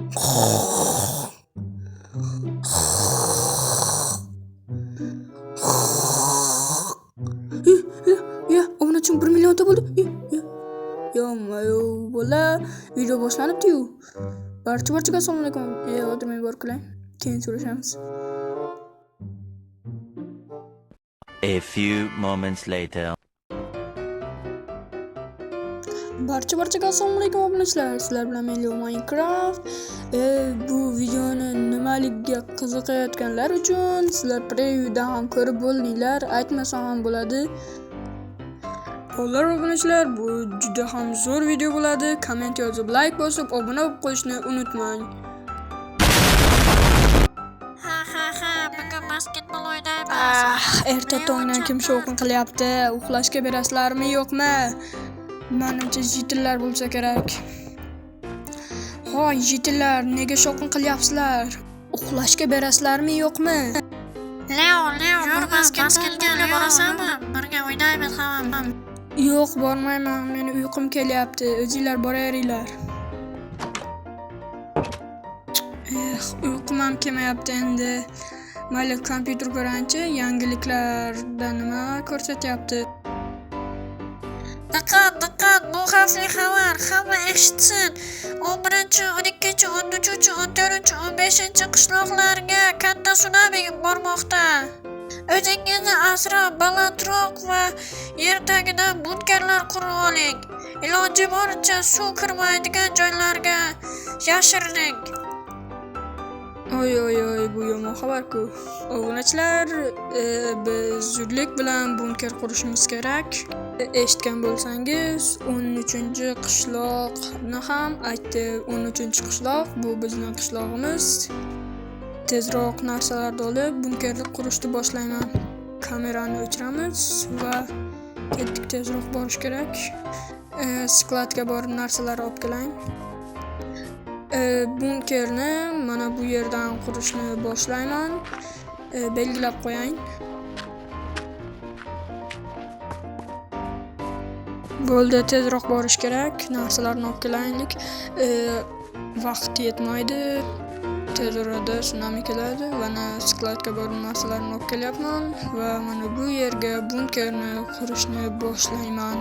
Ya, obunachim 1 million ta bo'ldi. Yo, bola, video boshlanibdi-yu. Barcha-barchaga assalomu alaykum. O'tirmay bor qiling. Keyin so'rashamiz. A few moments later. Barcha-barchaga assalomu alaykum obunachilar. Sizlar bilan men Leo Minecraft. Bu videoni nimaligiga qiziqayotganlar uchun sizlar previewdan ham ko'rib bo'ldinglar. Aytmasam ham bo'ladi. Bolalar, obunachilar, bu juda ham zo'r video bo'ladi. Komment yozib, like bosib, obuna bo'lib qo'yishni unutmang. Ha ha ha, bugun basketbol o'ynaymiz. Ah, erta tongdan kim shovqin qilyapti? Uxlashga berasizlarmi, yo'qmi? Menimcha jitillar bo'lsa kerak. Hoy, jitillar, nega shovqin qilyapsizlar? Uxlashga berasizlarmi, yo'qmi? Leo, Leo, yur basketbolga borasanmi? Birga o'ynaymiz hamma. Yo'q, bormayman. Meni uyqum kelyapti. O'zinglar boraveringlar. Eh, uyqum ham kelmayapti endi. Mayli, kompyuter ko'rayinchi, yangiliklarda nima ko'rsatyapti? Diqqat, diqqat, bu xavfli xabar. Hamma eshitsin. 11, 12, 13, 14, 15 qishloqlarga katta sunami bormoqda. O'zingizni asrab, balandroq va yer tagidan bunkerlar qurib oling. Iloji boricha suv kirmaydigan joylarga yashirining. Oy oy oy, bu yomon xabar-ku. Obunachilar, biz zudlik bilan bunker qurishimiz kerak. Eshitgan bo'lsangiz, 13-qishloqni ham aytdi. 13-qishloq bu bizning qishlog'imiz. Tezroq narsalarni olib, bunkerni qurishni boshlayman. Kamerani o'chiramiz va ketdik, tezroq borish kerak. Skladga borib narsalarni olib keling. Bunkerni mana bu yerdan qurishni boshlayman. Belgilab qo'ying. Bo'ldi, tezroq borish kerak. Narsalarni olib kelaylik. Vaqt yetmaydi. Tez orada sunami keladi. Mana skladga borib narsalarni olib kelyapman va mana bu yerga bunkerni qurishni boshlayman.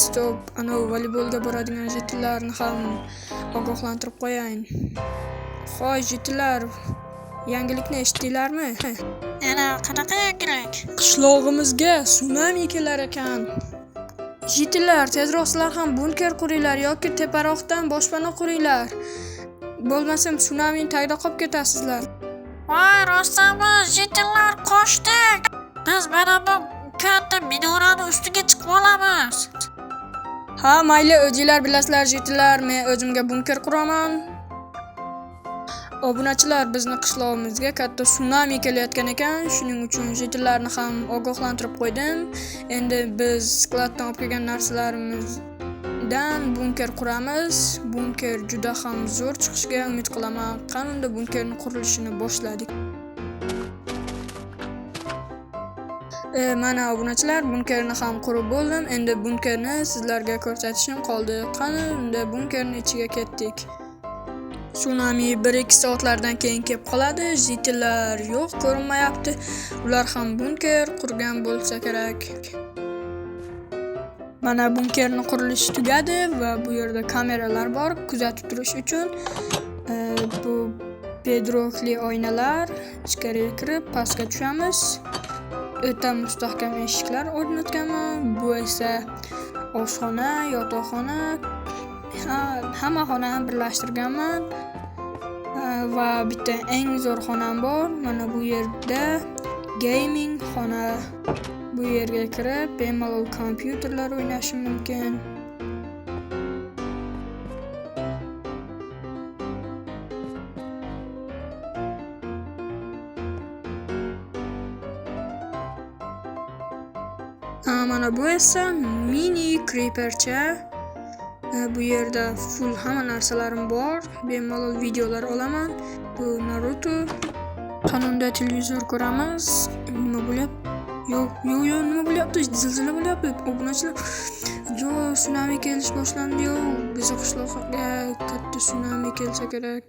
Stop, ana voleybolga boradigan jitillarni ham ogohlantirib qo'yayin. Hoy jitillar, yangilikni eshitdinglarmi? Yana qanaqa yangilik? Qishlog'imizga sunami kelar ekan. Jitillar, tezroq sizlar ham bunker quringlar yoki teparoqdan boshpana quringlar. Bo'lmasam sunamining tagida qolib ketasizlar. Voy, rostdanmi? Jitillar, qochdik. Biz mana bu katta minorani ustiga chiqib olamiz. Ha, mayli, o'zinglar bilasizlar jitillar, men o'zimga bunker quraman. Obunachilar, bizni qishlog'imizga katta sunami kelayotgan ekan, shuning uchun jitillarni ham ogohlantirib qo'ydim. Endi biz skladdan olib kelgan narsalarimizdan bunker quramiz. Bunker juda ham zo'r chiqishiga umid qilaman. Qani unda bunkerning qurilishini boshladik. Mana obunachilar, bunkerni ham qurib bo'ldim. Endi bunkerni sizlarga ko'rsatishim qoldi. Qani unda bunkerning ichiga ketdik. Sunami 1-2 soatlardan keyin kelib qoladi. Jitillar yo'q, ko'rinmayapti. Ular ham bunker qurgan bo'lsa kerak. Mana bunkerning qurilishi tugadi va bu yerda kameralar bor kuzatib turish uchun. Bu bedrokli oynalar, ichkariga kirib pastga tushamiz. O'ta mustahkam eshiklar o'rnatganman. Bu esa oshxona, yotoqxona, hamma xonani birlashtirganman. Va bitta eng zo'r xonam bor. Mana bu yerda gaming xona. Bu yerga kirib bemalol kompyuterlar o'ynashim mumkin. Mana bu esa mini creepercha. Bu yerda full hamma narsalarim bor. Bemalol videolar olaman. Bu Naruto. Qanunda televizor ko'ramiz. Nima bo'lyapti? Yo'q, yo'q, yo'q, nima bo'lyapti? Zilzila bo'lyapti. Obunachilar, Yo, sunami kelish boshlandi. Yo, bizni qishloqqa katta sunami kelsa kerak.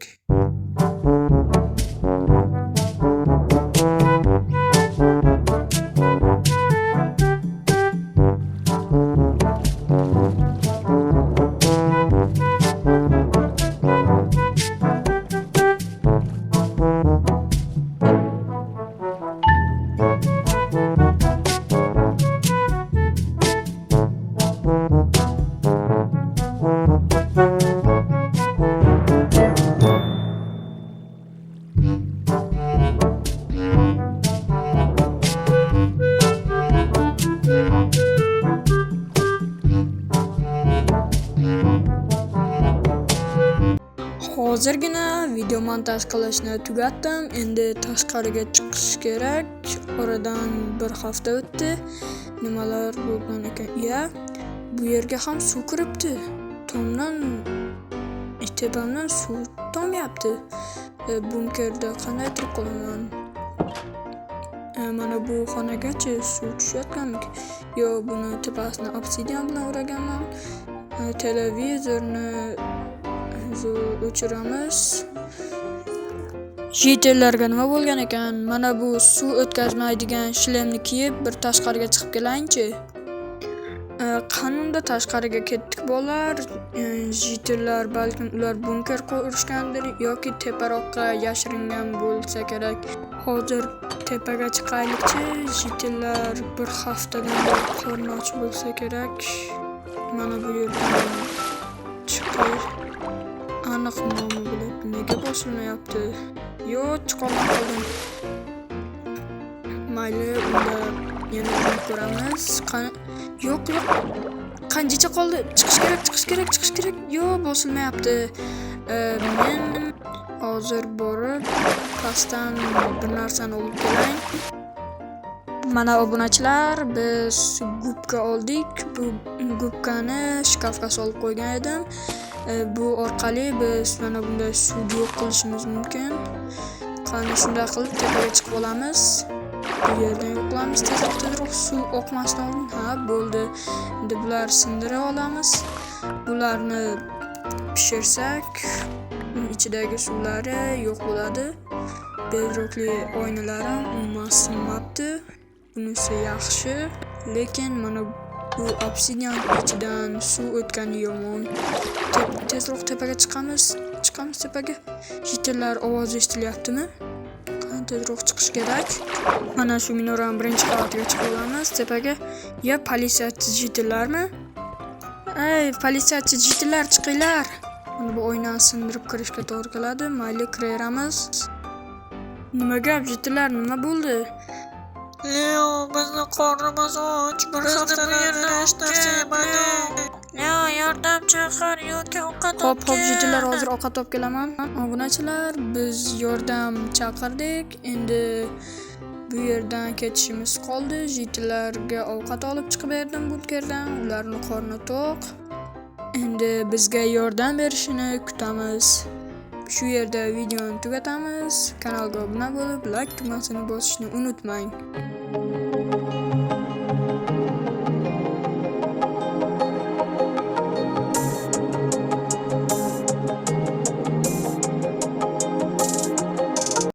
Hozirgina video montaj qilishni tugatdim. Endi tashqariga chiqish kerak. Oradan bir hafta o'tdi. Nimalar bo'lgan ekan? Ya, bu yerga ham suv kiribdi. Tomdan, tepamdan suv tomyapti. Bunkerda qanday turib qolaman? Mana bu xonagacha suv tushayotganmikin? Yo, buni tepasini obsidian bilan o'raganman. Televizorni o'chiramiz. Jitellarga nima bo'lgan ekan? Mana bu suv o'tkazmaydigan shlemni kiyib bir tashqariga chiqib kelayinchi. Qanunda tashqariga ketdik bolalar. Jitellar balkim ular bunker qurishgandir yoki teparoqqa yashiringan bo'lsa kerak. Hozir tepaga chiqaylikchi. Jitellar bir haftadan beri qorni och bo'lsa kerak. Mana bu yerdan chiqay. Aniq nomi bilib nega bosilmayapti? Yo, chiqolmay qoldim. Mayli, unda yana urinib ko'ramiz. Yo'q, yo'q. Qanchacha qoldi? Chiqish kerak, chiqish kerak, chiqish kerak. Yo, bosilmayapti. Men hozir borib pastdan bir narsani olib kelayin. Mana obunachilar, biz gubka oldik. Bu gubkani shkafga solib qo'ygan edim. Bu orqali biz mana bunday suvni yo'q qilishimiz mumkin. Qani shunday qilib tepaga chiqib olamiz. Bu yerdan yo'q qilamiz. Tezroq, tezroq suv oqmasdan oldin. Ha, bo'ldi. Endi bular sindira olamiz. Bularni pishirsak, ichidagi suvlari yo'q bo'ladi. Bedrockli oynalarim umuman sinmabdi. Bunisi yaxshi, lekin mana bu obsidian ichidan suv o'tgani yomon. Tezroq tepaga chiqamiz. Chiqamiz tepaga. Jitellar ovozi eshitilyaptimi? Qani tezroq chiqish kerak. Mana shu minoraning birinchi qavatiga chiqib olamiz tepaga. Ya, politsiyachi jitellarmi? Ey, politsiyachi jitellar, chiqinglar. Mana bu oynani sindirib kirishga to'g'ri keladi. Mayli, kiraveramiz. Nima gap, jitellar, nima bo'ldi? Leo, bizni qornimiz och. Bir haftadan beri hech narsa yemadik. Leo, yordam chaqir yoki ovqat Hop, olib hop, jitellar, kel. hozir ovqat olib kelaman. Obunachilar, biz yordam chaqirdik. Endi bu yerdan ketishimiz qoldi. Jitellarga ovqat olib chiqib berdim bunkerdan. Ularning qorni to'q. Endi bizga yordam berishini kutamiz. Shu yerda videoni tugatamiz. Kanalga obuna bo'lib, like tugmasini bosishni unutmang.